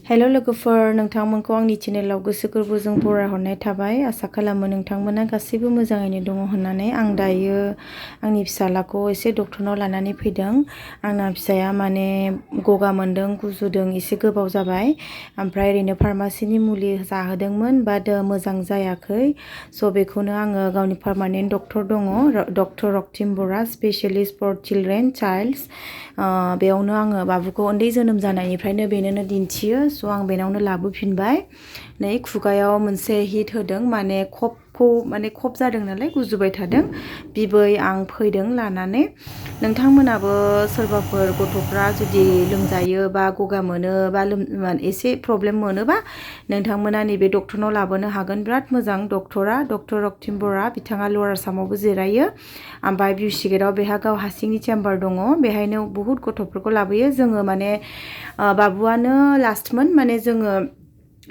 Hello लोगोफोर, नोंथांमोनखौ आंनि चेनेलाव गोसो गोरबोजों बरायहरनाय थाबाय। आसा खालामो नोंथांमोना गासैबो मोजाङैनो दङ होननानै। आं दायो आंनि फिसालाखौ एसे डक्टरनाव लानानै फैदों। आंना फिसाया माने गगा मोनदों, गुजुदों, एसे गोबाव जाबाय। ओमफ्राय ओरैनो फार्मासिनि मुलि जाहोदोंमोन, बाट मोजां जायाखै। स' बेखौनो आङो गावनि पार्मानेन्ट डक्टर दङ, डक्टर रक्तिम बरा, स्पेशलिस्ट फर चिल्ड्रेन चाइल्ड्स। बेयावनो आङो बाबुखौ उन्दै जोनोम जानायनिफ्रायनो बेनोनो दिन्थियो। स' आं बेनावनो लाबोफिनबाय। नै खुगायाव मोनसे हिट होदों, माने कफ जादों नालाय, गुजुबाय थादों। बिबै आं फैदों लानानै। नोंथांमोनाबो सोरबाफोर गथ'फ्रा जुदि लोमजायो बा गगा मोनो बा एसे प्रब्लेम मोनोबा नोंथांमोना नैबे डक्टरनाव लाबोनो हागोन। बिराद मोजां डक्टरा, डक्टर रक्तिम बरा। बिथाङा लवार आसामावबो जिरायो। ओमफ्राय बिउसि गेटआव बेहा गाव हारसिंनि चेम्बार दङ। बेहायनो बहुत गथ'फोरखौ लाबोयो। जोङो माने बाबुआनो लास्टमोन, माने जोङो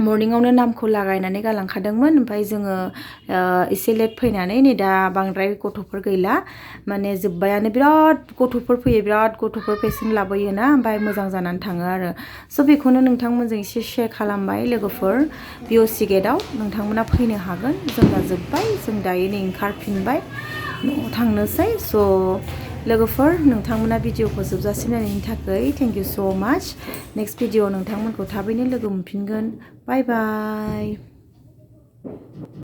मर्निंआवनो नामखौ लागायनानै गालांखादोंमोन। ओमफ्राय जोङो एसे लेट फैनानै नै दा बांद्राय गथ'फोर गैला, माने जोब्बायानो। बिराद गथ'फोर फैयो, बिराद गथ'फोर पेसेन्ट लाबोयोना, ओमफ्राय मोजां जानानै थाङो आरो। स' बेखौनो नोंथांमोनजों एसे शेयार खालामबाय लोगोफोर। बिअसि गेटआव नोंथांमोना फैनो हागोन। जोंना जोब्बाय, जों दायो नै ओंखारफिनबाय, न'आव थांनोसै। स' लोगोफोर, नोंथांमोना भिडिअखौ जोबजासिम नायनायनि थाखाय थेंक इउ स' माच। नेक्स्ट भिडिअ नोंथांमोनखौ थाबैनो लोगो मोनफिनगोन। बाय बाय।